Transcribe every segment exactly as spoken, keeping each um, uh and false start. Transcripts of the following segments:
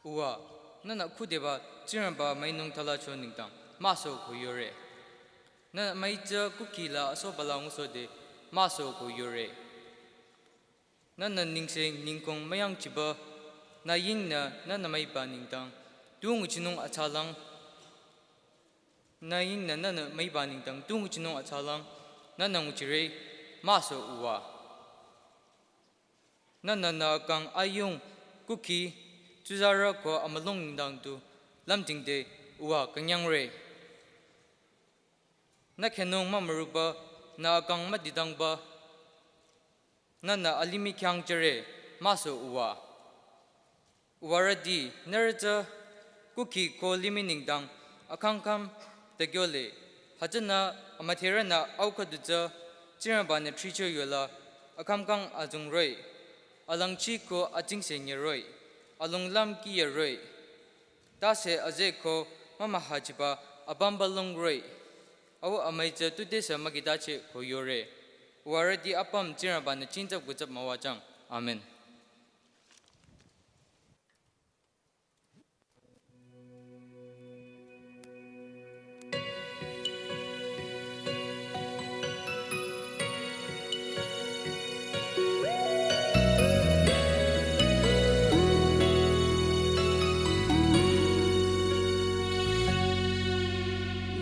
Uwa, nühnü khudeba Tsingrangba müinung thalicho nengdang müsoko yore. Nühnü müitsü kukhi la asoba la ngusohde müsoko yore. Nühnü nengse nengkong müyangchiba, nü yingnü nühnü müiba nengdang tu nguchinung atsalang, nü yingnü nühnü müiba nengdang tu nguchinung atsalang, nühnü nguchire, müso Uwa. Nühnü nü kang ayung kukhi tsuzarü ko amülung nengdang tu lümtingde Uwa künyangre. Nü khenung mümürüba, nü kang müdidangba, nühnü alimih khyang jüre, müso Uwa. Uwarüti, nührü tsü kukhi ko limih nengdang akhangkham tükyole, hütsünü amüdherünü au khüdu tsü Tsingrangba-nü thricho yola akhangkham azongroi, alangchi ko atsingse nyeroi, alung lümkhi yeroi, tase aze ko mümühachiba apümba lungroi, au amüi tsü tudesü mükihtacheh ko yore. Uwarüti apüm Tsingrangba-nü chingtsap kutsap müwajüng. Amen.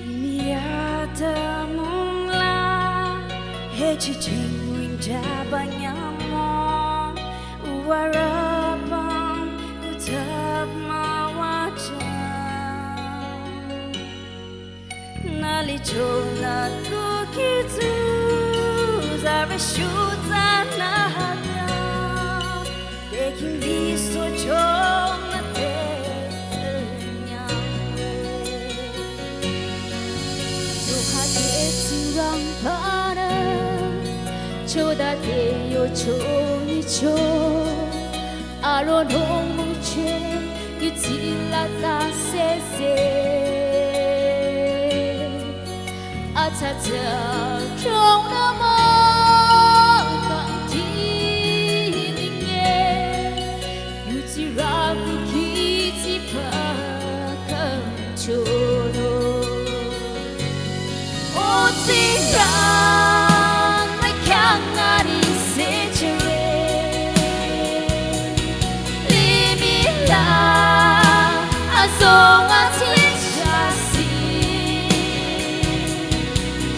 Limih atümung la hechicheng winjaba nyümong, Uwarü apüm kutsap müwajüng. Nü licho nü tukitsu zare shutsa nü hata, tekin di socho nü te nyang. Yohate Tsingrangba-nü chodate yocho nyicho, aronung mungcheh yutila ta sese. Atsatsa chongnü mükang ti linge, yutsirü kukhi tsipa kang chono. O Tsingrang, nü khyang aningse jüre. Limih la azong atsingchasi,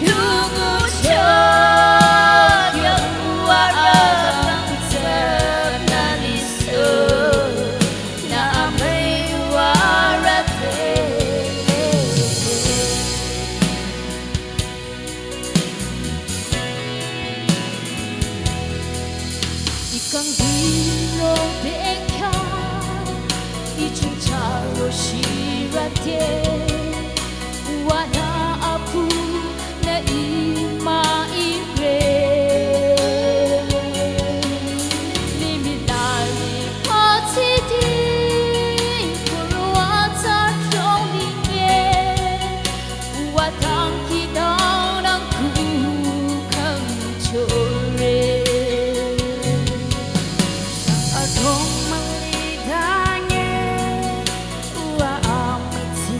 tu ngucho yo Uwa, alang tsü nü liso, nü amüi Uwarüte. Ikang dino bekha, ichung charo shirate, Uwa nü apu nü ima ire. Limih la ri matsidi, kuru atsa chong linge, Uwa tangki daunang kukang chore. Sang adong mali dange, Uwa amüi tsi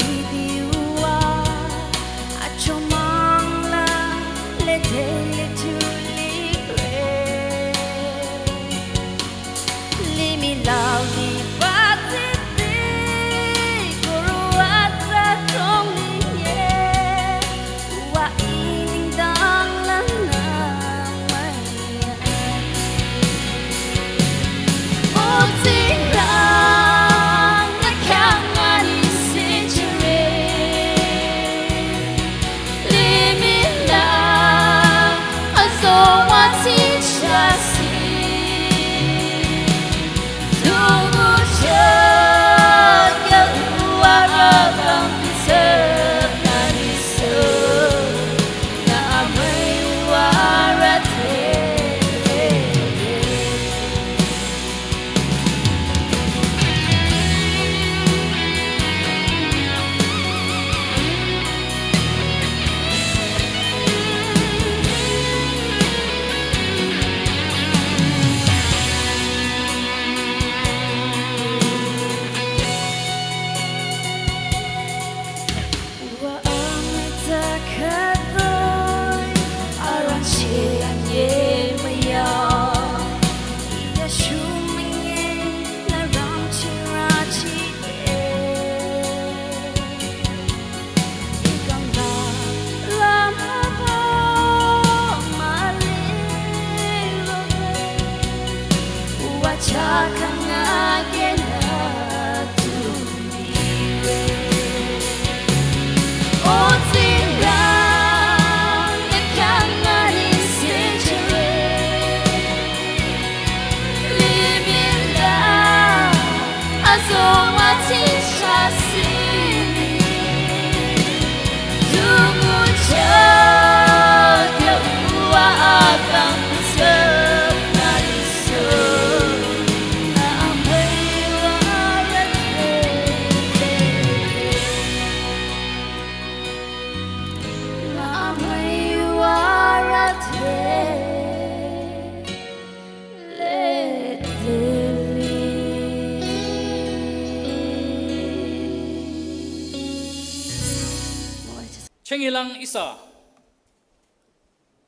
Chengilang ihsa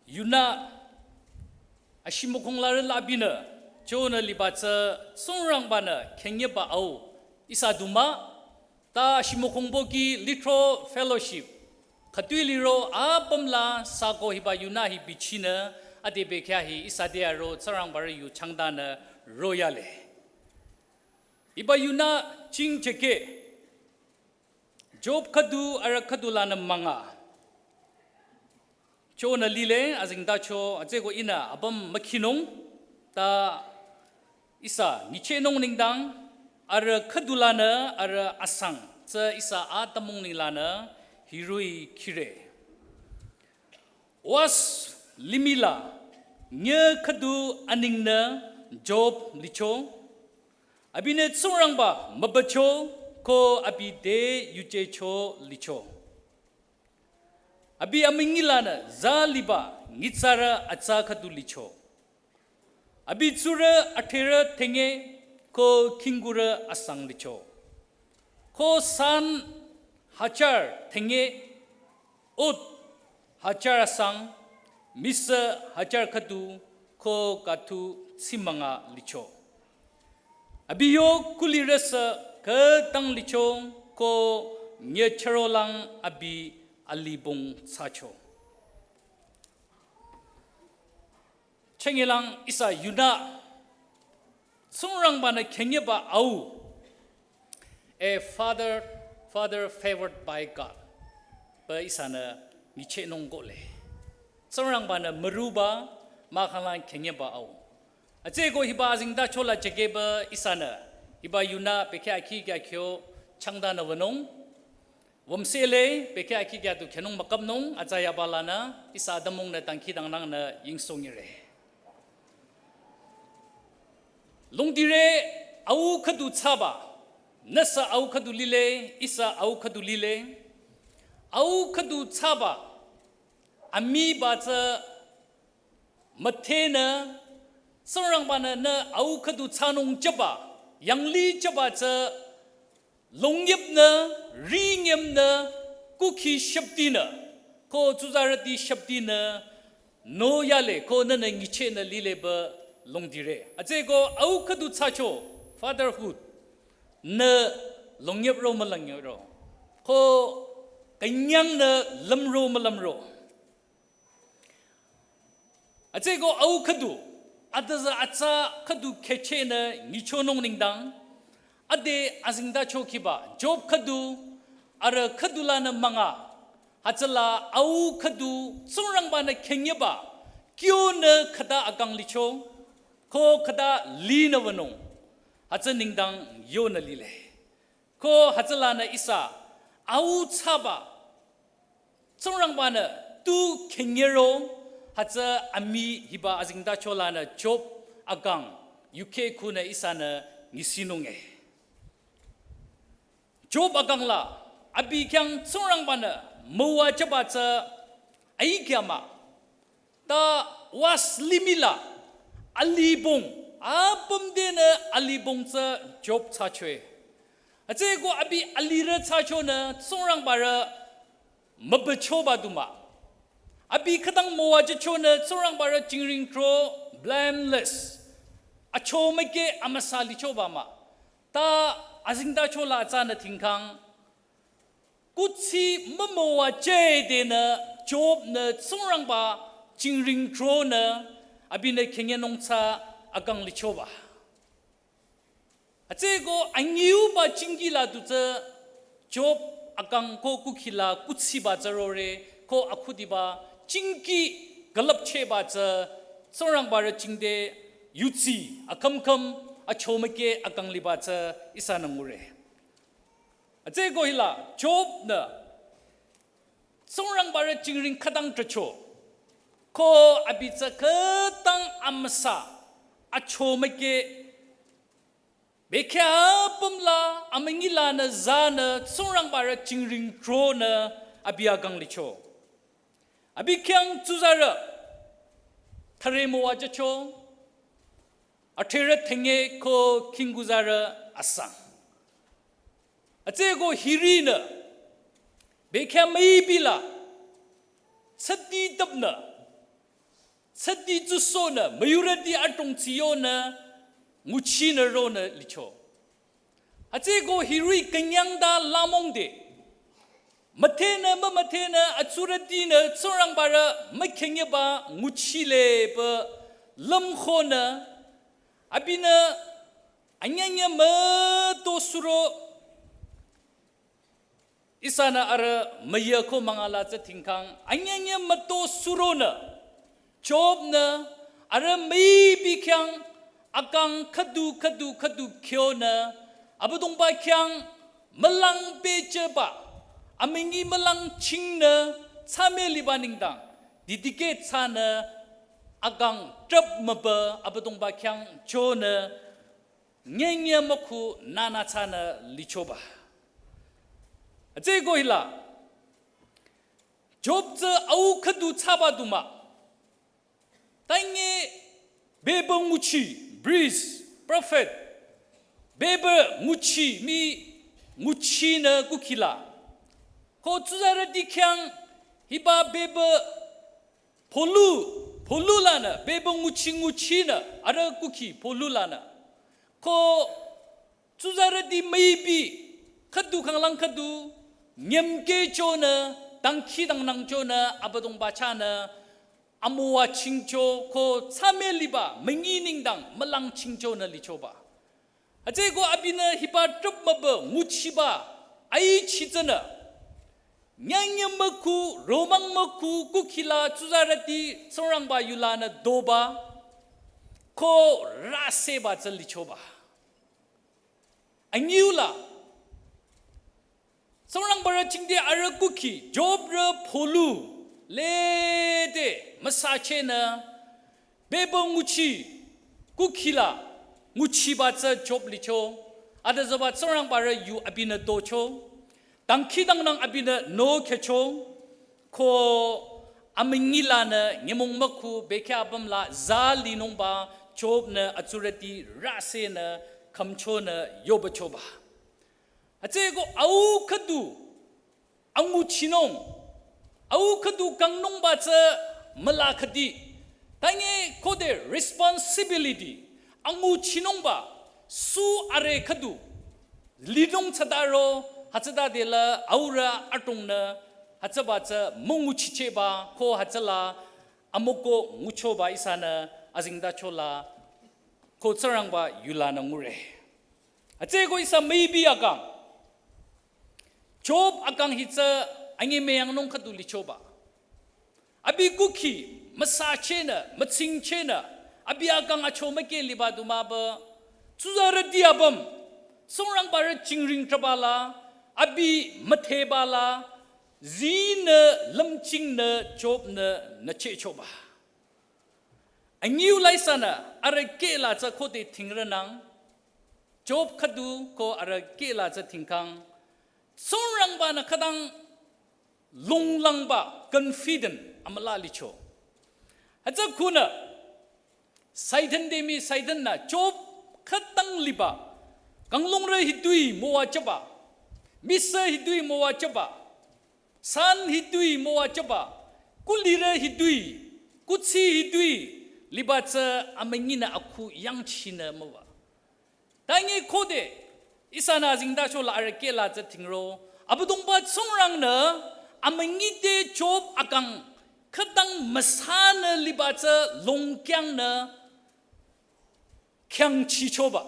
yunü ashimokong larü labinü chonü liba tsü Tsingrangbanü khengyeba au ihsa du mah. Ta ashimokong boki lithro fellowship khütoi liro apüm la sako hiba yunü hi bichinü ade bekhyah hi ihsa te aro Tsingrangbarü yu changdanü royale. Hiba yunü ching cheke Job khüdu arüh khüdu lanü münga chonü lile azengtacho, atsüko ihnü apüm mükhinung ta ihsa nyichehnung nengdang arüh khüdu lanü arüh asang tsü ihsa atümung nenglanü hiroh-i khire. Wüs limih la nyi khüdu anengnü Job licho. Abinü Tsingrangba mübücho ko abi te yujücho licho. Abi amünyi lanü za liba nyitsarü atsa khüdu licho. Abi tsurü athrerü thenge ko khingkurü asang licho. Ko san hajar thenge, ut hajar asang, misü hajar khüdu ko kathu tsimünga licho. Abi yo kulirüsü khütang licho ko nyi chürolang abi alibong thsacho. Chengilang ihsa yunü Tsingrangbanü khengyeba au, a father, father favored by God, pü ihsanü nyichehnung kohle. Tsingrangbanü müruba mahkhanglang khengyeba au. Atsüko hiba azengtacho la chekeba ihsanü hiba yunü bekhyah akhi kya khyo changdanü wünung. Wümsele bekhyah akhi kya du khenung mükapnung, atsa yaba lanü ihsa atümungnü dangkhidangnangnü yingsongire. Longdire au khüdu thsaba, nüsü au khüdu lile, ihsa au khüdu lile. Au khüdu thsaba amiba tsü müdhenü, Tsingrangbanü nü au khüdu thsanung jüba, yanglih jüba tsü longyüpnü, rinyümnü, kukhi shüptinü, ko tsuzarüti shüptinü, no yale ko nünü nyichehnü lileba longdire. Atsüko au khüdu thsacho, fatherhood, nü longyüpro mülongyüpro, ko künyangnü lümro mülümro. Atsüko au khüdu, adüzü atsa khüdu khechehnü nyichonung nengdang, ade azengtacho khiba Job khüdu, arüh khüdu lanü münga, hütsüla au khüdu Tsingrangbanü khengyeba kyonü khüta akang licho, ko khüta linü wünung, hütsü nengdang yonü lile. Ko hütsülanü ihsa au thsaba Tsingrangbanü tu khengyero, hütsü ami hiba azengtacho lanü Job akang yukheh khunü ihsanü nyisinunge. Job akang la abi khyang Tsingrangbanü müwajüba tsü aikya mah. Ta wüs limih la alibong, apüm denü alibong tsü Job thsachoe. Atsüko abi alirü thsachonü Tsingrangbarü mübüchoba du mah. Abi khütang müwajüchonü Tsingrangbarü jingring thro, blameless, achomükeh amüsa lichoba mah. Ta azengtacho la atsanü tingkhang kuthsi mümüwajüdenü Job-nü Tsingrangba jingring thronü abinü khenyenung tsü akang lichoba. Atsüko anyiuba jingki la du tsü Job akang ko kukhi la kuthsiba tsü rore, ko akhudiba jingki külüpchehba tsü Tsingrangbarü jingte yudsi akhümkhüm achomükeh akang liba tsü ihsanü ngure. Atsüko hila Job-nü Tsingrangbarü jingring khütang thracho, ko abi tsü khütang amüsa achomükeh bekhyah apüm la amünyi lanü zanü Tsingrangbarü jingring thronü abi akang licho. Abi khyang tsuzarü thüre müwajücho, athrerü thenge ko khingkuzarü asang. Atsüko hirinü bekhyah müipi la tsüti tüpnü, tsüti tsusonü, müyurüti adrong tsiyonü, nguchinü ronü licho. Hütsüeko hiri künyangta lamongde, müdhenü mümüdhenü atsurütinü Tsingrangbarü mükhenyeba nguchile pü lümkhonü, abinü anyanya müto suro, ihsanü arüh müyü ko mangala tsü dhingkhang, anyanya müto suronü, Job-nü, arüh müipi khyang, akang khüdu khüdu khüdu khyonü, Abüdongba khyang, mülang pehjüba, amünyi mülang chingnü, tsame liba nengdang, didikeh thsanü, akang trüp mübü, Abüdongba khyang chonü, nyenye mükhu nana thsanü lichoba. Hütsüeko hila, Job tsü au khüdu thsaba du mah. Tangi bebü nguchi, priest, prophet, bebü nguchi mii nguchinü kukhila. Ko tsuzarüti khyang hiba bebü polu, polu lanü, bebü nguchi nguchinü, arüh kukhi polu lanü. Ko tsuzarüti müipi, khüdu khanglang khüdu, nyümkeh chonü, dangkhidangnang chonü, Abüdongba chahnü, amüwa chingcho, ko tsame liba, münyi nengdang, mülang chingchonü lichoba. Hütsüeko abinü hiba trüp mübü, nguchiba, aichi tsünü. Nyenye mükhu, romang mükhu, kukhila, tsuzarüti, Tsingrangba yulanü doba, ko rüseba tsü lichoba. Anyiula, Tsingrangbarü chingde arüh kukhi, Job-rü polu, lede, müsachehnü, bebü nguchi, kukhila, nguchiba tsü Job licho, adüzüba Tsingrangbarü yu abinü docho, dangkhidangnang abinü nokhecho, ko amünyi lanü nyümong mükhu bekhyah apüm la za linungba Job-nü atsurüti rüsenü khümchonü yobachoba. Hütsüeko au khüdu anguchinung, au khüdu kangnungba tsü müla khüdi. Tangi khode responsibility, anguchinungba su are khüdu. Linung tsütaro, hütsütade la aurü adrongnü, hütsüba tsü münguchichehba, ko hütsüla amoko nguchoba ihsanü, azengtachola, ko Tsingrangba yulanü ngure. Hütsüeko ihsa müipi akang. Job akang hi tsü anyi müyangnung khüdu lichoba. Abi kukhi, müsachehnü, mütsingchehnü, abi akang acho mükeh liba du mahba. Tsuzarüti apüm, Tsingrangbarü chingring trübala, abi müdhebala, zinü, lümchingnü, Job-nü, nüchehchoba. Anyiu la ihsanü, arüh kehla tsü khode dhingronang, Job khüdu ko arüh kehla tsü dhingkhang, Tsingrangbanü khütang longlangba confident amüla licho. Hütsü khunü, Satan de mii Satan-nü Job khütang liba, kanglungrü hitoi müwajüba, misü hitoi müwajüba, san hitoi müwajüba, kulirü hitoi, kuthsi hitoi, liba tsü amünyinü akhu yangchinü müwa. Tangi khode, ihsanü azengtachola arüh kehla tsü dhingro, Abüdongba Tsingrangnü, amünyi te Job akang, khütang müsanü liba tsü longkyangnü, kyangchichoba.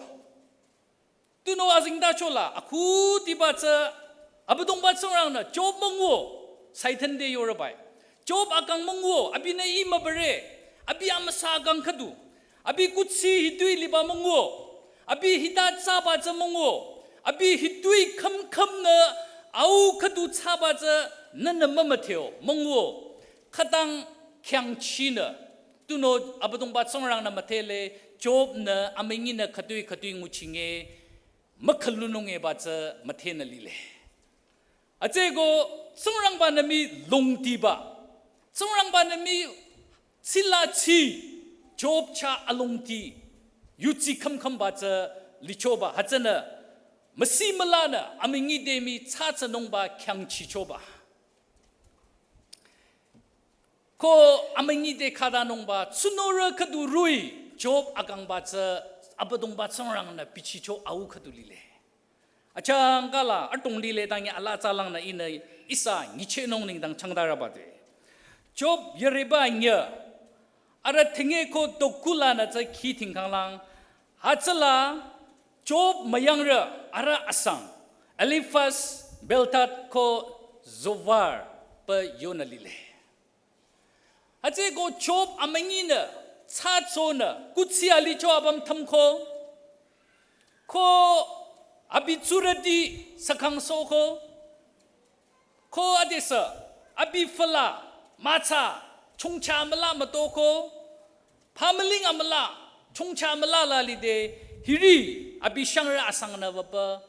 Tunüo azengtachola, akhudiba tsü, Abüdongba Tsingrangnü, Job münguo, Satan te yorübai. Job akang münguo, abinü ih mübüre, abi amüsa akang khüdu, abi kuthsi hitoi liba münguo, abi hita thsaba tsü münguo, abi hitoi khümkhümnü, au khüdu thsaba tsü, nünü mümüdheo, münguo, khütang kyangchinü, tunüo Abüdongba Tsingrangnü müdhele, Job-nü, amünyinü khütoi khütoi nguchinge, mükhalunung eba tsü müdhenü lile. Hütsüeko Tsingrangbanü mii longtiba, Tsingrangbanü mii tsila tsi, Job chah alongti, yutsi khümkhümba tsü lichoba, hütsünü, müsi mülanü, amünyi te mii tsatsanungba kyangchichoba. Ko amünyi te khatanungba tsunore khüdu roh-i Job akangba tsü Abüdongba Tsingrang-nü bichicho au khüdu lile. Achangka la atong lile tangi ala tsalangnü ihnü ihsa nyichehnung nengdang changdarüba te. Job yüreba nyü arüh thenge ko dokula nü tsü khi thingkhanglang. Hütsüla Job müyangrü arüh asang Eliphaz, Bildad ko Zophar pü yonü lile. Hütsüeko Job amünyinü, tsütsonü, kuthsi alicho apüm thümko, ko abi tsurüti sükhangsoko, ko adesü, abi füla, mütsa, chongcha amüla mütoko, phamüling amüla, chongcha amüla la lide, hiri, abi shangrü asangnü wüpü,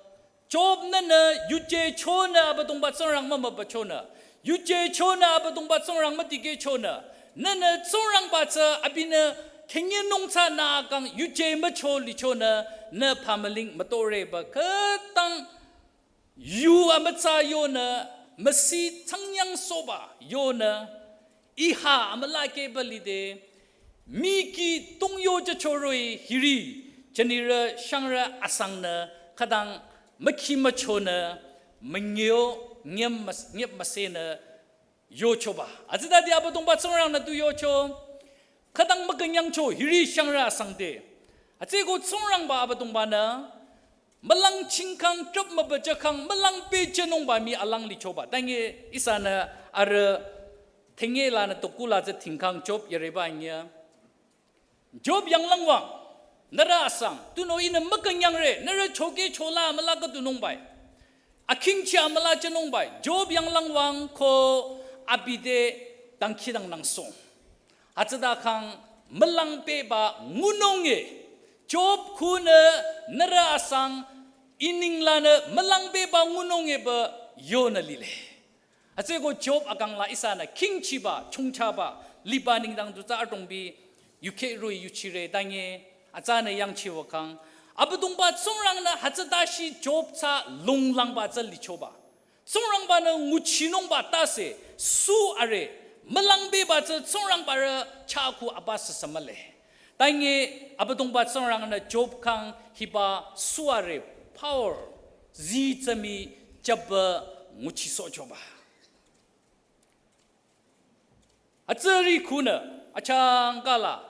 Job nünü yuje chonü Abüdongba Tsingrang mümübü chonü. Yuje chonü Abüdongba Tsingrang müdikeh chonü. Nünü Tsingrangba tsü abinü khenyenung tsünü kang yuje mücho lichonü nü phamüling mütoreba khütang yu amütsa yonü müsi tsangyang soba yonü Iha amüla keba lide, miki tongyo jücho roh-i hiri, jünirü shangrü asangnü, khütang mükhi müchonü, müngyo nyem mas-, nyep müsenü, yochoba. Hütsütade Abüdongba Tsingrang-nü tu yocho, khütang mükünyangcho hiri shangrü asang te. Hütsüeko Tsingrangba Abüdongba-nü, mülang chingkhang trüp mübü jükhang mülang pehjünungba mii alang lichoba. Tangi ihsanü arüh thenge lanü tokula tsü thingkhang Job yüreba nyü. Job yanglang wüng, nührü asang, tunüo ihnü mükünyangre, nührü chokeh chola amüla khüdunungbai. Akhingchi amüla jünungbai. Job yanglang wüng ko abi te dangkhidangnang song. Hütsüta khang mülang pehba ngunung-e, Job khunü nührü asang ininglanü mülang pehba ngunung-e pü yonü lile. Hütsüeko Job akang la ihsanü khingchiba, chongchaba, liba nengdang tu tsü adrongbi yukheh roh-i yuchire tangi, atsanü yangchiwü khang. Abüdongba Tsingrang-nü hütsüta shi Job tsü longlangba tsü lichoba. Tsingrangba-nü nguchinungba tase, su are, mülang pehba tsü Tsingrangba rü chah khu aba süsü mühle. Tangi Abüdongba Tsingrang-nü Job khang hiba su are power, zi tsü mii jüba nguchisohchoba. Hütsüri khunü, achangka la,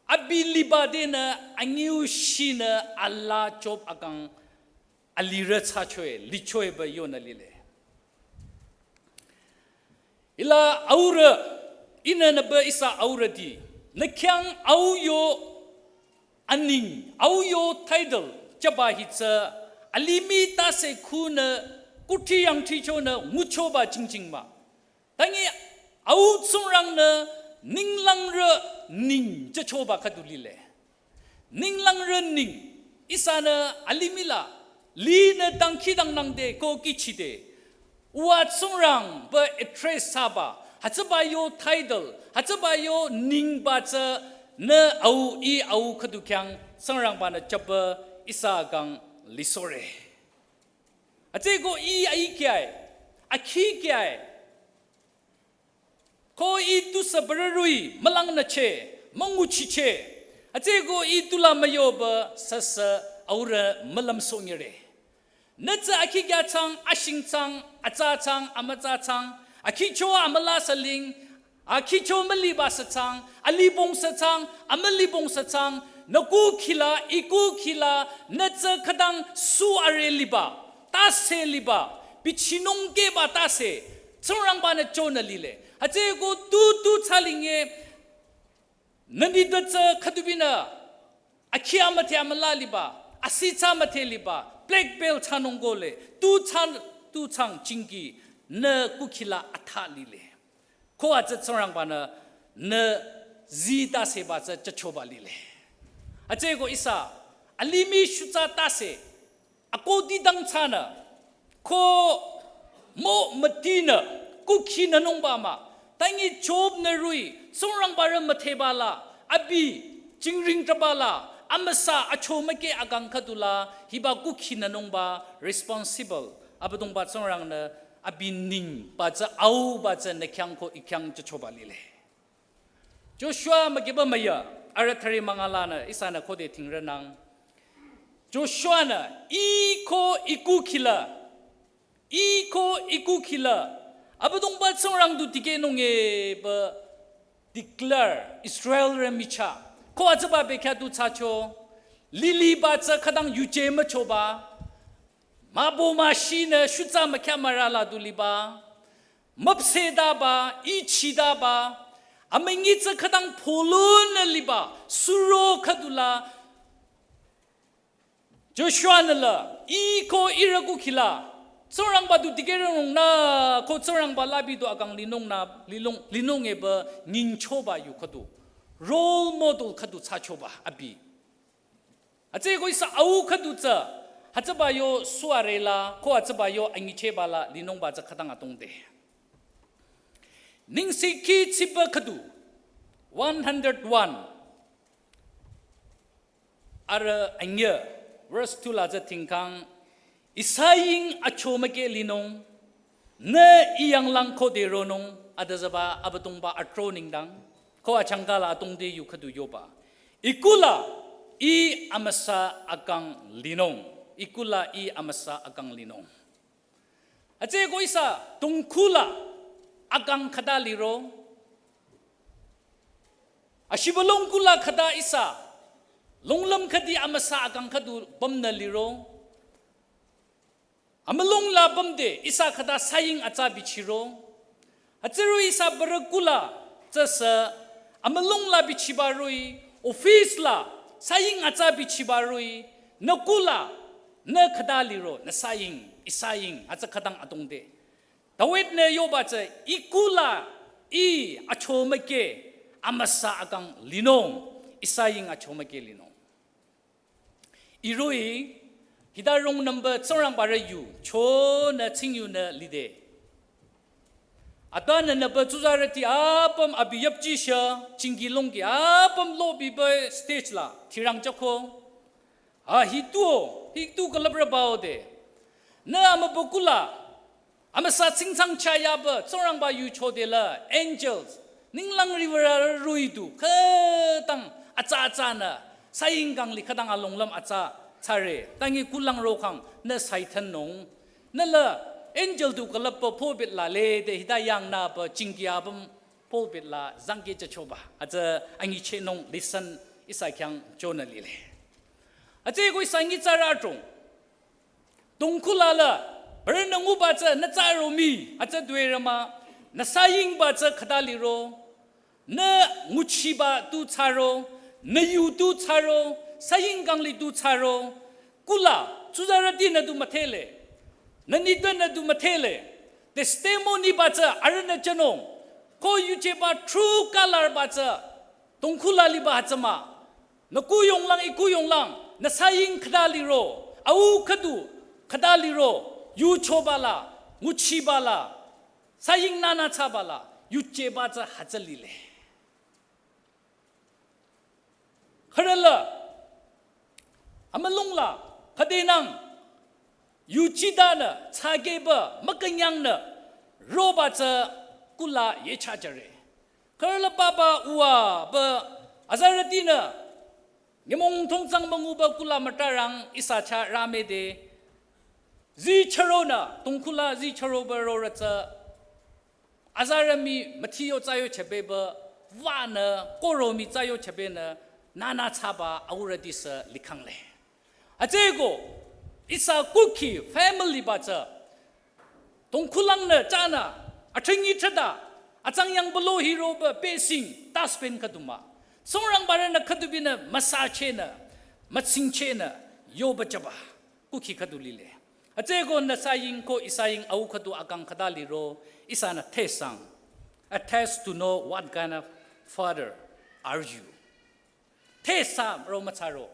abi liba tenü anyiu shinü ala Job akang alirü thsachoe, lichoe pü yonü lile. Hila aurü, ihnü nüpü ihsa aurüti, nü khyang au yo aning, au yo title, jüba hi tsü, alimih tase khunü, kuthsi yangthsichonü, nguchoba jingjing mah. Tangi au Tsingrang-nü ninglangrü ning jüchoba khüdu lile. Ninglangrü ning, ihsanü alimih la, linü dangkhidangnangde ko kihchide. Uwa Tsingrang pü address thsaba, hütsüba yo title, hütsüba yo ningba tsü nü au ih au khüdu khyang Tsingrangba-nü jüba ihsa kang lisohre. Hütsüeko ih ai khyai, akhi khyai, ko ih tusü bürürü-i mülangnücheh, münguchicheh. Hütsüeko ih tula müyoba süsü aurü mülümsohnyire. Nü tsü akhi khyah thsang, ashing thsang, atsa thsang, amütsa thsang, akhicho amüla süling, akhicho müliba sü thsang, alibong sü thsang, amülibong sü thsang, nü kukhi la, ih kukhi la, nü tsü khütang su are liba, tase liba, bichinung keba tase, Tsingrangba-nü chonü lile. Hütsüeko tu tu thsalinge, nü nitpü tsü khüdubinü, akhi amüdhe amüla liba, asi tsü müdhe liba, black belt thsanung kohle, tu thsa, tu thsang jingki, nü kukhi la atha lile. Ko hütsü Tsingrangba-nü, nü zi taseba tsü jüchoba lile. Hütsüeko ihsa, alimih shutsa tase, akoti dang thsanü, ko mo mütinü, kukhi nünungba mah, tangi Job-nü roh-i, Tsingrangba rü müdheba la, abi, jingring trüba la, amüsa, acho mükeh akang khüdu la, hiba kukhi nünungba, responsible, Abüdongba Tsingrang-nü, abi ningba tsü, auba tsü, nü khyang ko ih khyang jüchoba lile. Joshua mükiba müya, arüh thüri müngalanü ihsanü khode thingrenang. Joshua-nü, iko iku khila, iko iku khila, Abüdongba Tsingrang du dikehnung epü declare Israelrü michah. Ko atsüba bekhyah du thsacho, liliba tsü khütang yuje müchoba, mübü müshinü shutsa mükhyah mürala du liba, müpsehdaba, ichidaba, amünyi tsü khütang pholunü liba, suro khüdula, Joshua-nü la, iko ihrü kukhila, Tsingrangba du dikehrongnü, ko Tsingrangba labi du akang linungnü, linung, linung epü nyingchoba yu khüdu, role model khüdu thsachoba abi. Hütsüeko ihsa au khüdu tsü, hütsüba yo suarela, ko hütsüba yo anyichehba la linungba tsü khütang atongde. Nengsekhi tsiba khüdu, one hundred one. Arüh anyüh, verse two la tsü thingkhang, ihsa ying achomükeh linung, nü iyanglang khode ronung, adüzüba Abüdongba atro nengdang, ko achangkala atongde yu khüdu yoba. Ikula, ih amüsa akang linung. Ikula, ih amüsa akang linung. Hütsüeko ihsa tongkhula akang khüta liro. Ashibalong kula khüta ihsa, longlüm khüdi amüsa akang khüdu pümnü liro. Amülung la pümde ihsa khüta saying atsa bichiro. Hütsüroh-i ihsa bürü kula tsüsü, amülung la bichiba roh-i, office la saying atsa bichiba roh-i, nü kula, nü khüta liro, nü saying, ih saying, hütsü khütang atongde. David-nü yoba tsü, ikula, ih achomükeh, amüsa akang linung, ih saying achomükeh linung. Iroh-i, hita rong number Tsingrangbarü yu, chonü tsingyunü lide. Atanü nüpü tsuzarüti apüm abi yüpjisha, chingi longki apüm lobiba stage la, thirang chako. A hituo, hitu külüprü baode. Nü amübükuh la, amüsa tsingtsang chah yaba, Tsingrangba yu chode la, angels, ninglang riwürü roh-i du, khütang, atsa atsanü, saying kang li khütang alonglüm atsa, tsare, tangi kulang rokhang, nü Satan nung, nü la, angel du külüpba pulpit la lede, hita yangnüba, chingi apüm, pulpit la zangke chachoba. Hütsü anyichehnung lesson ihsa khyang chonü lile. Hütsüeko ihsa nyitsarü adrong. Tongkhula la, bürünü nguba tsü nü tsaro mii, hütsü dwerü mah, nü sayingba tsü khüta liro, nü nguchiba tu tsaro, nü yu tu tsaro, saying kang li tu tsaro, kula, tsuzarütinü du müdhele, nü nitpünü du müdhele, testimony ba tsü arühnü jünung, ko yujeba true color ba tsü, tongkhula liba hütsü mah, nü kuyonglang, ih kuyonglang, nü saying khüta liro, au khüdu khüta liro, yuchoba la, nguchiba la, saying nünü thsaba la, yujeba tsü hütsü lile. Khürüla, amülung la, khüdenang, yuchidanü, tsakeba, mükünyangnü, roba tsü kula yechajüre. Khürüla papa uwa ba, azarütinü, nyümong thongtsang münguba kula mütarang ihsa chah rümüde, zi chüronü, tongkhula zi chüroba rorü tsü, azarü mii müthiyo tsayo chebeba, wanü, koro mii tsayo chebenü, nünü thsaba aurüti sü likhangle. Hütsüeko, ihsa kukhi family ba tsü, tongkhulangnü chahnü, athrüngi thrüta, atsang yang belo hiroba pesing, dustbin khüdu mah. Tsingrangbarünü khüdubinü müsachehnü, mütsingchehnü, yoba jüba. Kukhi khüdu lile. Hütsüeko nü saying ko ih saying au khüdu akang khüta liro, ihsanü thesang. A test to know what kind of father are you. Thesa ro mütsaro.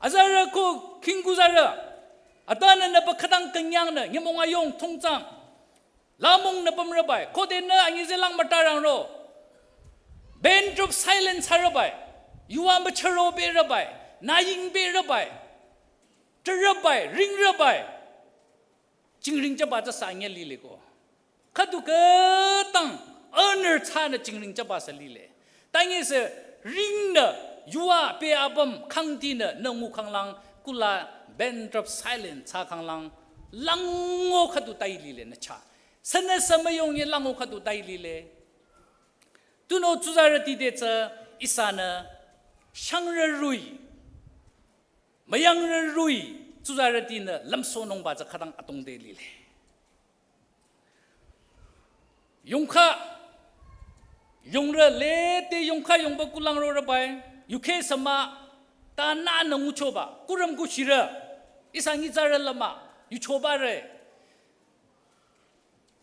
Azarü ko khingkuzarü. Atanü nüpü khütang künyangnü, nyümong ayong thongtsang. Lamungnü pümrübai, khode nü anyizelang mütarangro. Band of silence harübai. Yuva müchüro berübai. Nü ying berübai. Thrürübai, ringrübai. Chingring jüba tsü sü anyüh lile ko. Khüdu khütang honor thsanü chingring jüba sü lile. Tanye se ring nü, yua pe apüm khangti nü, nü ngu khanglang, kula bankrupt silent thsa khanglang, lango khüdu tai lile nü cha. Sene se müyong ye lango khüdu tai lile. Tunüo tsuzarüti te tsü ihsanü, shangrü rui, müyangrü rui, tsuzarüti nü, lümsohnungba tsü khütang atong te lile. Yongkha, yongrü lete yongkha yongba kulang rorübai, yukhe sama, ta nü nü nguchoba, kurüm kushirü, ihsa nyitsarü lama, yuchoba re.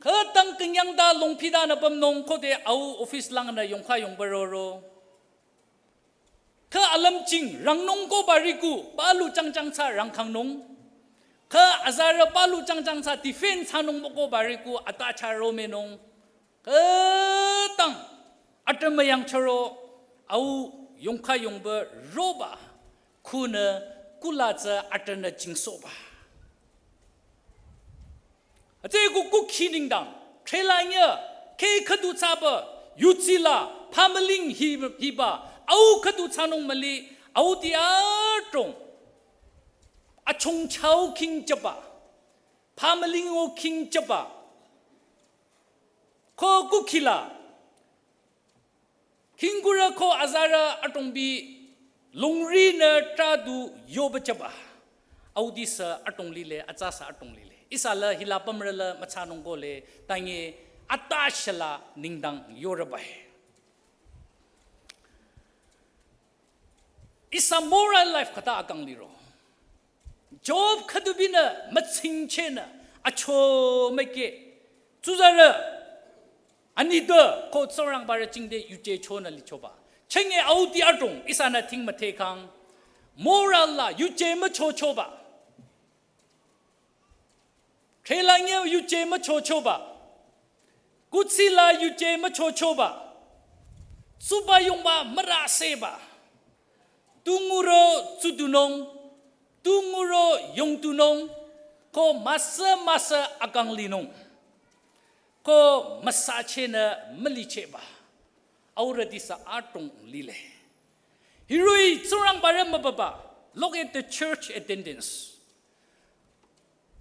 Khütang künyang ta longphi ta nü pümnung khode au office lang nü yongkha yongba roro. Kha alümching rangnung ko bariku, palu changchang thsa rangkhangnung. Kha azarü palu changchang thsa defense thsanung moko bariku, ata cha romenung. Khütang, atümüyang charo, au yongkha yongba roba, khunü kula tsü atünü chingsohba. Ate ku kukhi nengdang, threla nye, khe khüdu thsaba, yutsila, phamüling hi, hiba, au khüdu thsanung müli, au ti adrong, achong chao khingchaba, phamüling o khingchaba, ko kukhila, khingkurü ko azarü adrongbi longri nü tradu yoba chaba. Audi sü adrong lile, atsa sü adrong lile. Ihsa la hila pümrü la mütsanung ko le, tanye ata shala nengdang yorübai. Ihsa moral life khüta akang liro. Job khüdu binü mütsingchehnü acho meke. Tsuzarü anitpü ko Tsingrangbarü chingde yuje chonü lichoba. Chenge audi adrong ihsanü thing müthekhang. Moral la yuje müchochoba. Threla nye yuje müchochoba. Kutsila yuje müchochoba. Tsuba yongba müraseba. Tunguro tsudunung. Tunguro yongdunung. Ko müsa müsa akang linung. Ko müsachehnü mülichehba. Aurüti sü adrong lile. Hiroh-i Tsingrangbarü mübüba. Look at the church attendance.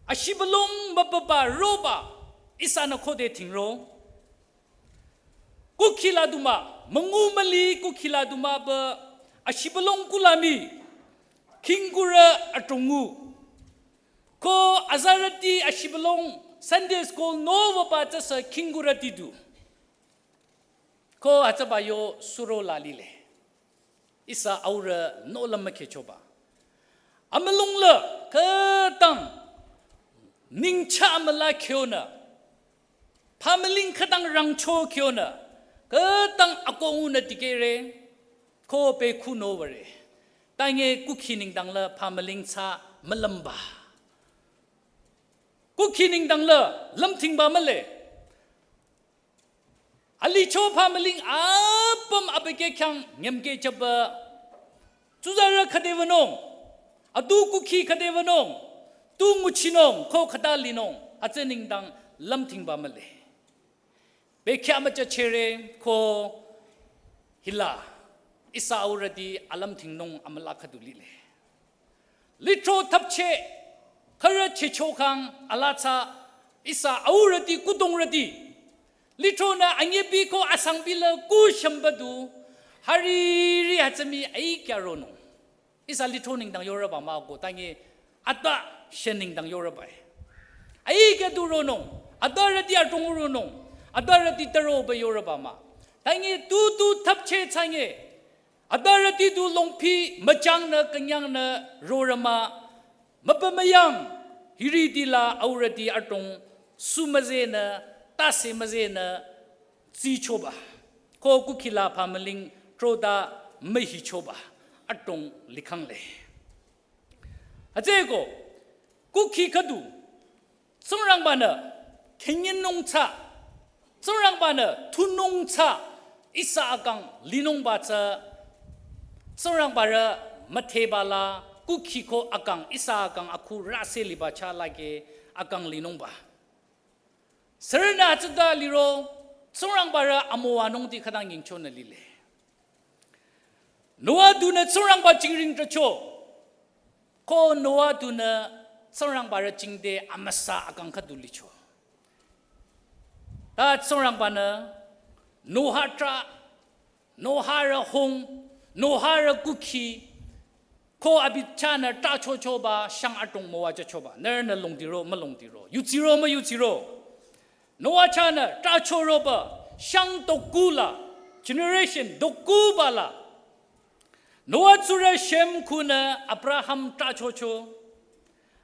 Ashibülung mübüba roba ihsanü khode thingro. Kukhila duma, müngu müli kukhila duma ba ashibülung kulami, khingkurü adrongngu. Ko azarüti ashibülung Sunday school nowaba tsüsü khingkurüti du. Ko atsaba yo suro la lile. Ihsa aurü nola mükhehchoba. Amülung la khütang ningcha amüla khyonü. Phamüling khütang rangcho khyonü. Khütang akongunü dikehre. Ko pe khuno ware. Tanye kukhi nengdang la phamüling thsa mülümba. Kukhi nengdang la lümthingba mühle. Alicho phamüling apüm abükyü khyang nyümkeh chaba. Tsuzarü khüde wünung. Adu kukhi khüde wünung. Tu nguchinung, ko khüta linung. Atsü nengdang lümthingba mühle. Bekhyah müchachere ko hila. Ihsa aurüti alümthingnung amüla khüdu lile. Lithro thapcheh, khürü chehchokhang alatsa, ihsa aurüti kudongrüti. Lithronü anyebi ko asangbi la ku shamba du, hariri hütsümi aikya ronung. Ihsa lithro nengdang yorüba mah ko, tanye ata shen nengdang yorüba. Aikya du ronung, atarüti adrong ronung, atarüti taroba yorüba mah. Tanye tu tu thapcheh tsanye, atarüti du longphi müchangnü künyangnü rorüma, müpümüyang, hiritila aurüti adrong sumüzenü, tase müzenü, tsichoba. Ko kukhila phamüling trota mühichoba. Adrong likhangle. Atsü ko, kukhi khüdu, Tsingrangbanü khenyinung tsü, Tsingrangbanü tunung tsü, ihsa akang linungba tsü, Tsingrangbarü müthehba la, kukhi ko akang, ihsa akang akhu rase liba chah lake akang linungba. Sürünü atsüta liro, Tsingrangbarü amüwanungti khütang yingchonü lile. Noah dunü Tsingrangba jingring trahcho. Ko Noah dunü Tsingrangba rü jingte amüsa akang khüdu licho. Ta Tsingrangbanü Noah trah, Noah rü hung, Noah rü kukhi, ko abi chahnü trahchochoba shang adrong müwajüchoba. Nührünü longdiro, mülongdiro. Yudsiro, müyudsiro. Noah chahnü trahchoroba shang dokula, generation dokuba la. Noah tsurü Shem khunü Abraham trahchocho.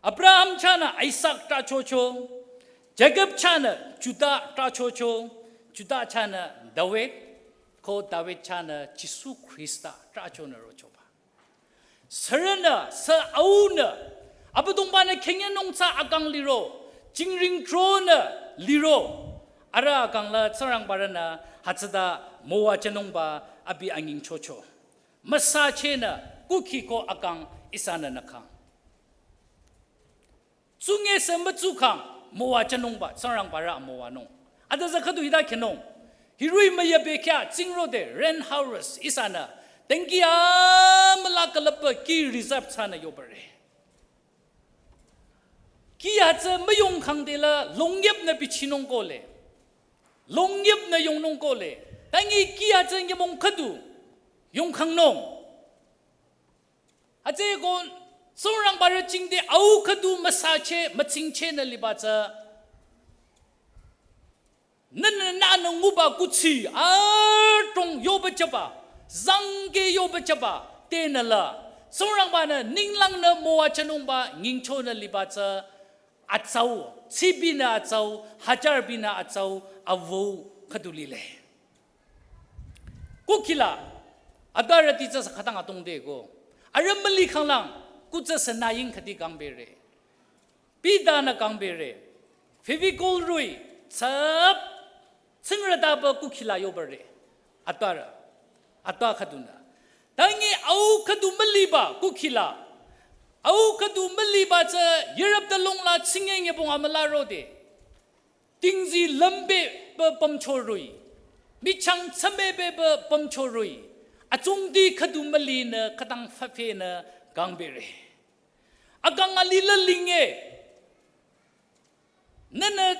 Abraham chahnü Isaac trahchocho. Jacob chahnü Judah trahchocho. Judah chahnü David. Ko David chahnü Jisu Khrista trahchonü rochoba. Sürünü, sü aunü, Abüdongbanü khenyenung tsü akang liro, jingring tronü liro, arüh akang la Tsingrangba rünü hütsüta müwajünungba abi anyingchocho. Müsachehnü kukhi ko akang ihsanü nükhang. Tsunge sü mütsukhang müwajünungba, Tsingrangba rü amüwanung. Ata za khüdu hita khenung. Hiroh-i müyabekhyah tsingrode rain harvest ihsanü. Tenki amüla külüpba kih reserve thsanü yobare. Kih hütsü müyongkhang dela longyepnü bichinung kohle. Longyepnü yongnung kohle. Tangi kih hütsü nyümong khüdu yongkhangnung. Hütsüeko Tsingrangba rü jingte au khüdu müsache, mütsingchehnü liba tsü. Nünü nünü nguba kuthsi, adrong yoba jüba, zangke yoba jüba, tenü la. Tsingrangbanü ninglangnü müwajünungba nyingchonü liba tsü, atsau, tsibinü atsau, hajarbinü atsau, avu khüdu lile. Kukhi la, atüarüti tsü sü khütang atongde ko. Arüh müli khanglang, kutsü sü naying khüdi kangbere. Pidanü kangbere. Fevicol roh-i, tsüp, tsingrütaba kukhi la yobare. Atüarü, atüa khüdunü. Tangi au khüdu müliba kukhi la. Au khüdu müliba tsü yirüpta longla tsingenge bong amüla rode. Tingzi lümbe pü pümcho roh-i. Michang tsümebe pü pümcho roh-i. Atsungdi khüdu mülinü khütang fafenü kangbere. Akang alila linge. Nünü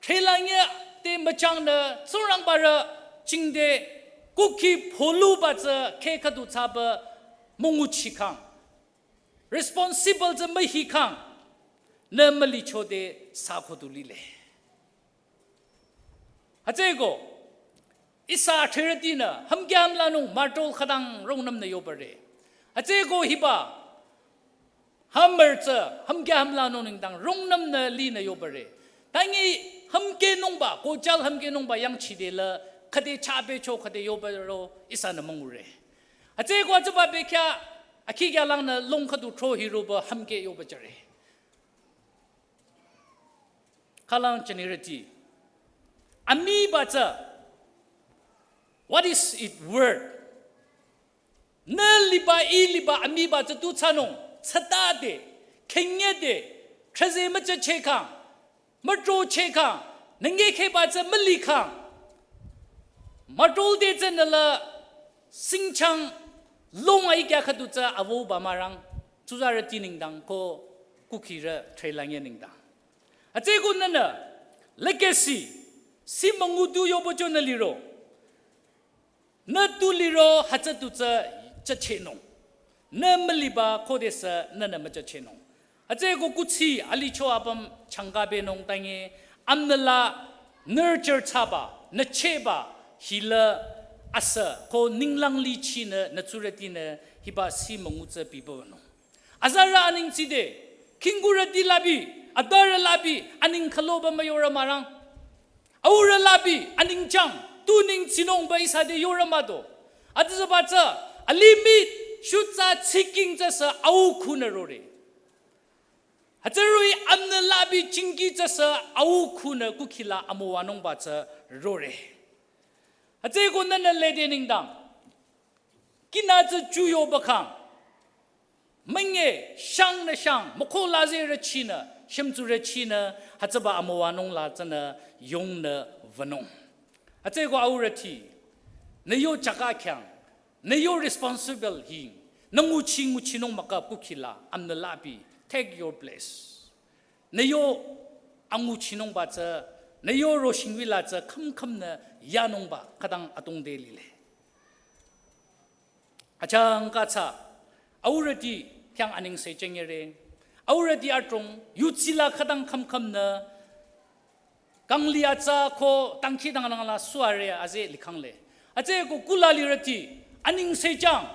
threlange te müchangnü Tsingrangba rü jingte kukhi pholuba tsü kheh khüdu thsaba münguchikhang. Responsible tsü mühikhang, nü mülichode sü khüdu lile. Hütsüeko, ihsa athrerütinü, hümkeh hümlanung martol khütang rungnümnü yobare. Hütsüeko hiba, hammer tsü, hümkeh hümlanung nengdang rungnümnü linü yobare. Tangi hümkehnungba, kojal hümkehnungba yangchidela, khüde chabecho khüde yobaro, ihsanü müngure. Hütsüeko atsüba bekhyah, akhi kyalangnü long khüdu thro hiroba hümkeh yoba jüre. Khülang jünirüti. Amiba tsü, what is it worth? Nü liba, ih liba, amiba tsü tu thsanung, tsütade, khenyede, thrüze müchachehkhang, mütrochehkhang, nünge kheba tsü mülikhang. Martol de tsü nüla singchang long aikya khüdu tsü avuba mürang, tsuzarüti nengdang ko kukhirü threlange nengdang. Hütsüeko nünü, legacy, si müngudu yobocho nü liro. Nü tu liro hütsü tu tsü chachehnung. Nü müliba khodesü nünü müchachehnung. Hütsüeko kuthsi alicho apüm changkabenung tangi amnüla nurture thsaba, nüchehba, hila asü ko ninglang lichinü nü tsurütinü hiba si müngu tsü bibanung. Azarü aning tside, khingkurüti labi, adarü labi, aning khüloba müyorü mürang. Aurü labi, aning chang, tu ning tsinungba ihsa te yorü müdo. Atsüba tsü, alimih, shutsa tsiking tsü sü au khunü rore. Hütsü roh-i amnü labi chingki tsü sü au khunü kukhila amüwanungba tsü rore. Hütsüeko nünü lede nengdang. Kinü tsü chuyo bakhang. Münye, shang nü shang, mükho lazerü chinü, shümtsurü chinü, hütsüba amüwanung la tsünü yongnü wünung. Hütsüeko aurüti, nü yo chaka khyang, Nü yo responsible hi, nü nguchi nguchinung maka kukila, amnü labi, take your place. Nü yo anguchinungba tsü, nü yo roshingwila tsü, kham kham nü yanungba, khütang atungde lile. Achangka tsü, aurüti khyang aningse chengere, aurüti atrong, yutsila khütang kham kham nü, kangli atsa ko tangki dangnang la suare aze likhangle. Atse ko kula lirüti, aningse chang.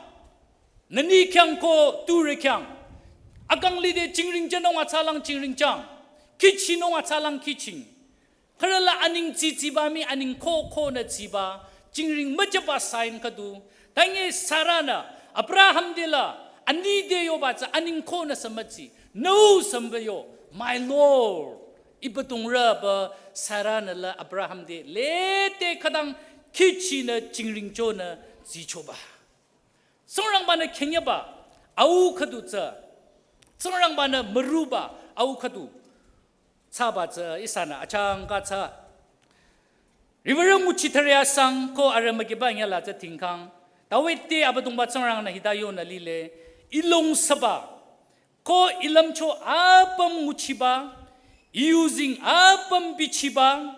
Nü ni khyang ko ture khyang. Akangli de chingring chenung atsalang chingring chang. Kichinung atsalang kiching. Khürüla aning tsi tsiba mi aning ko ko nü tsiba. Chingring müchaba sign khüdu. Tange Sara nü, Abraham de la, ani de yoba tsü aning ko nü sümütsi. No sümbe yo, my Lord. Iba tungrü ba Sara nü la Abraham de lete khütang kichi nü chingring cho nü zichoba. Tsingrangba nü khenyeba, au khüdu tsü. Tsingrangba nü müruba, au khüdu. Tsaba tsü ihsanü achangka tsü. Riwürü nguchi thüre asang ko arü mükiba nyala tsü tingkang. David te Abüdongba Tsingrang nü hita yonü lile. Ilong saba. Ko ilümcho apüm nguchiba, iyuzing apüm bichiba,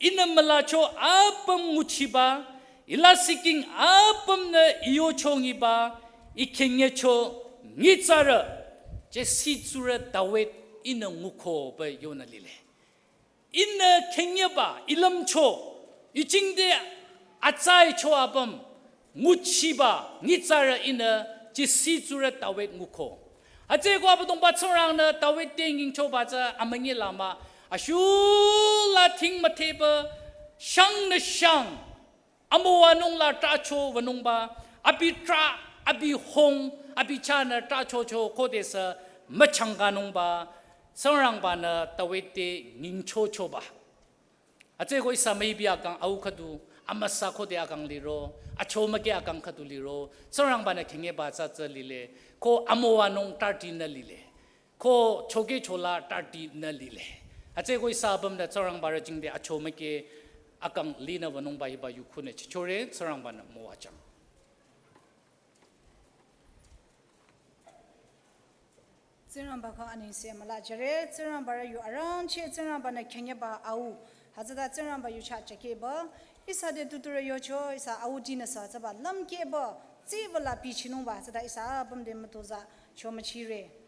inü mülacho apüm nguchiba, ilasiking apüm nü iyocho ngiba, ikhenyecho nyitsarü, Jesi tsurü David inü nguko ba yonü lile. Inü khenyeba, ilümcho, ichingde atsaicho apüm, nguchiba, nyitsarü inü, Jesi tsurü David nguko. Atseko Abüdongba Tsingrang nü David te nyingchoba tsü amünyi lama, ashula ting mütheba, shang nü shang, amowanung la tracho wanungba, abi tra, abi hong, abi cha nü tracho cho khodesü müchangkanungba, Tsingrangba nü David te nyingchochoba. Atseko ihsa müibi akang au khüdu, amüsa khode akang liro, achomüke akang khüdu liro, Tsingrangba nü khenyeba tsü tsü lile, ko amowanung tarti nü lile. Ko choke chola tarti nü lile. Atseko ihsa apüm nü Tsingrangba rü jingde achomüke akang linü wanungba hiba yukhunü chichore Tsingrangba nü müwajang. Tsingrangba khyang aningse müla jüre, Tsingrangba rü yu arangcheh Tsingrangba nü khenyeba au. Hütsüta Tsingrangba yu cha chakeba, ihsa de tuturü yocho, ihsa au dinü sa tsüba lümkeba, tsiba la bichinungba, hütsüta ihsa apüm de mütozah, chomüchire.